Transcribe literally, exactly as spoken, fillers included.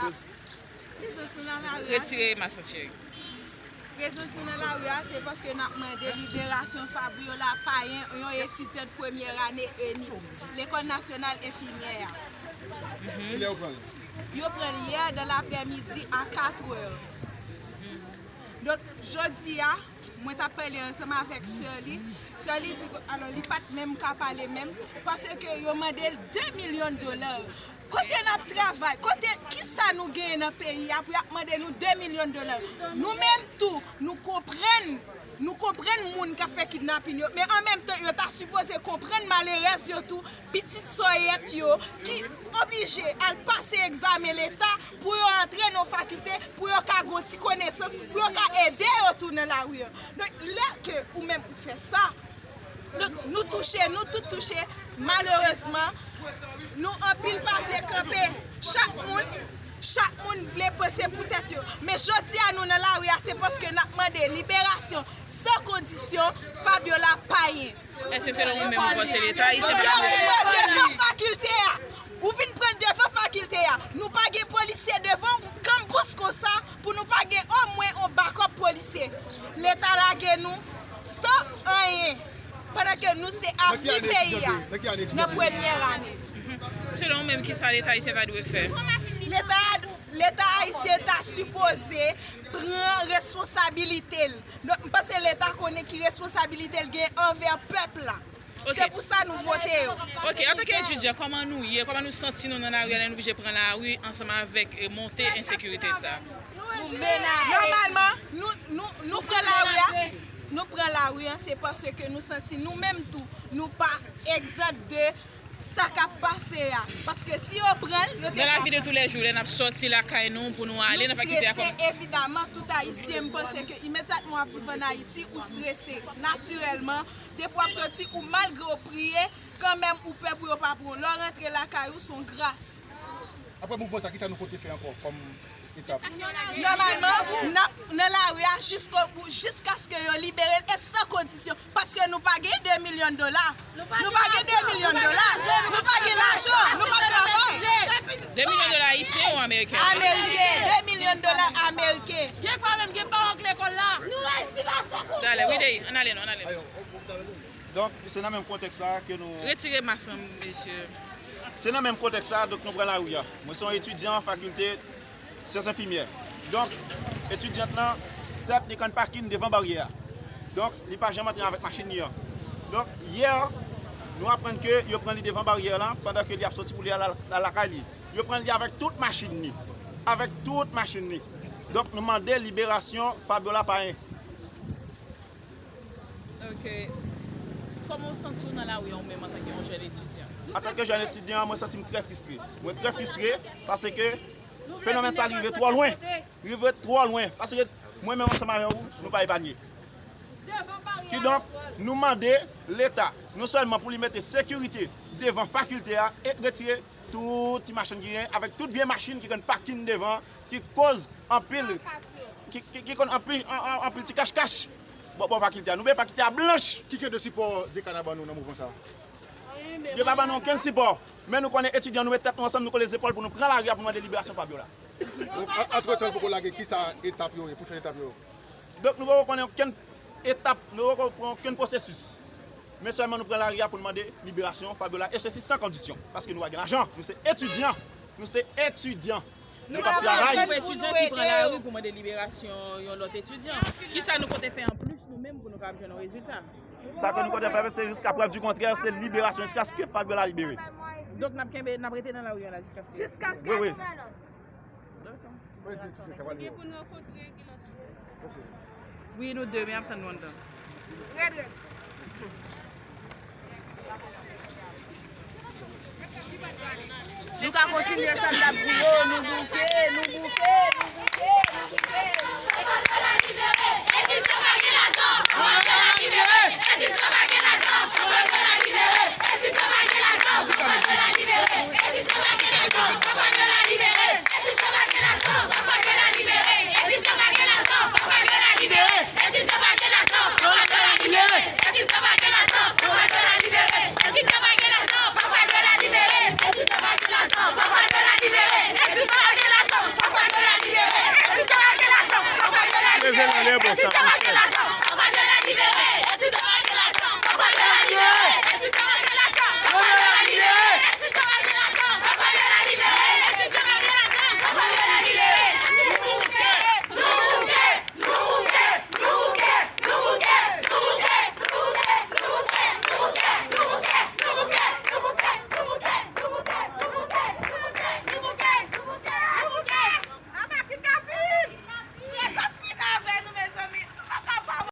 Rezon si w nan lari a, se Retire mask lan, cheri. Rezon si w nan lari a, se paske n ap mande liberasyon Fabiola Payen, yon etidyant premyè ane ENI, Lekòl Nasyonal Enfimyè a. Kilè yo pran l? Yo pran l yè dan laprèmidi a katrè. Donk, jodi a, mwen t ap pale ansanm avèk sè li. Sè li di, alò, li pa t menm ka pale menm, paske yo mande l de milyon dola. Kote n ap travay? Kote, kisa nou genyen nan peyi a pou y ap mande nou de milyon dola? Nou menm tou, nou konprann, nou konprann moun k ap fè kidnapin yo, men an menm tan, yo ta sipoze konprann malerèz yo tou, pitit sòyèt yo, ki oblije al pase egzamen leta pou yo antre nan fakilte, pou yo ka gon ti konesans, pou yo ka ede yo tou nan lari an. Donk, lè ke ou menm ou fè sa, donk, nou touche, nou tout touche, malerezman, nou anpil pa vle kanpe. Chak moun, chak moun vle panse pou tèt yo. Men jodi a nou nan lari a, se paske n ap mande liberasyon san kondisyon Fabiola Payen. Èske selon ou menm ou panse Leta ayisyen pa dwe... Yo vin pran devan fakilte a. Ou vin pran devan fakilte a. Nou pa gen polisye devan yon kanpis konsa pou nou pa gen omwen yon bakòp polisye. Leta lage nou san anyen. Pandan ke nou se avni peyi a. Nan premyè ane. Selon ou menm, kisa Leta ayisyen ta dwe fè? Leta, Leta ayisyen ta sipoze pran responsabilite l. Donk, m panse Leta konnen ki responsabilite l gen anvè pèp la. Se pou sa nou vote yo. Ok, antanke etidyan, kòman nou ye? Kòman nou santi nou nan lari a lè nou oblije pran lari ansanm avèk, eh, monte ensekirite sa? Nòmalman, nou, nou, nou pran lari a, nou pran lari a, se paske nou santi nou menm tou, nou pa egzant de sa k ap pase a. Paske si yo pran l, yo te... Dans la vie de tous les jours, lè n ap sòti lakay nou pou nou ale nan fakilte a, kòm... Evidaman, tout Ayisyen, m panse ke imedyatman w ap viv ann Ayiti, ou strese. Natirèlman, depi w ap sòti, ou malgre w priye, kanmenm ou pè pou yo pa pran w. Lè w rantre lakay ou, se yon gras. Apre mouvman sa, kisa nou konte fè ankò kòm etap? Nòmalman, n ap nan lari a jiskobou, jiskaske yo libere l e san kondisyon, paske nou pa gen de milyon dola. Nou pa gen de milyon dola. Nou pa gen lajan. Nou p ap travay. De milyon dola ayisyen ou ameriken? Ameriken. De milyon dola ameriken. Gen pa menm gen paran k lekòl la. Talè, wi, Dey, ann ale non, ann ale non. Donk, se nan menm kontèks sa ke nou... Retire mask lan, mesye. Se nan menm kontèks sa, donk, nou pran lari a. Mwen se yon etidyan fakilte syans enfimyè. Donk, etidyant lan, sèt, li konn pakin devan baryè a. Donk, li pa janm antre avèk machin li an. Donk, yè, nou aprann ke yo pran li devan baryè lan, pandan ke li ap sòti pou li al, al lakay li. Yo pran li avèk tout machin li. Avèk tout machin li. Donk, nou mande liberasyon Fabiola Payen. Ok. Kòman w santi w nan lari a, ou menm, antanke yon jèn etidyan? Antanke jèn etidyan, mwen santi m trè fristre. Mwen trè fristre paske fenomèn sa, li rive twò lwen. Li rive twò lwen. Paske mwen menm ansanm avè w, nou pa epanye. Kidonk, nou mande Leta, non sèlman pou li mete sekirite devan fakilte a e retire tout ti machin ki genyen, avèk tout vye machin ki konn pakin devan, ki koz anpil, ki, ki, ki konn anpil, an, an, anpil ti kachkach bò, bò fakilte a. Nou bezwen fakilte a blanch. Ki jan de sipò Dekana ban nou nan mouvman sa a? Yo pa ban nou okenn sipò. Men nou konnen etidyan, nou met tèt nou ansanm, nou kole zepòl pou nou pran lari a pou mande liberasyon Fabiola. Donk, an, antretan, l poko lage, kisa etap yo ye, pwochèn etap yo? Donk, nou poko konnen okenn etap, nou poko pran okenn pwosesis. Men sèlman nou pran lari a pou n mande liberasyon Fabiola, e sesi san kondisyon, paske nou pa gen lajan. Nou se etidyan. Nou se etidyan. Nou p ap travay. Yon etidyan ki pran lari pou mande liberasyon yon lòt etidyan. Kisa nou konte fè anplis nou menm pou nou kapab jwenn yon rezilta? Sa ke nou konte fè, se jiska prèv di kontrè, se liberasyon, jiskaske Fabiola libere. Donk, n ap kenbe, n ap rete nan lari a la jiskaske... Wi, wi. Dakò. Ou gen pou n rankontre ki lòt jou? Wi, nou de, men ap tann nou anndan. Rèd, rèd. Nou ka kontinye sa n t ap di yo, nou bouke, nou bouke, nou bouke, nou bouke. Ti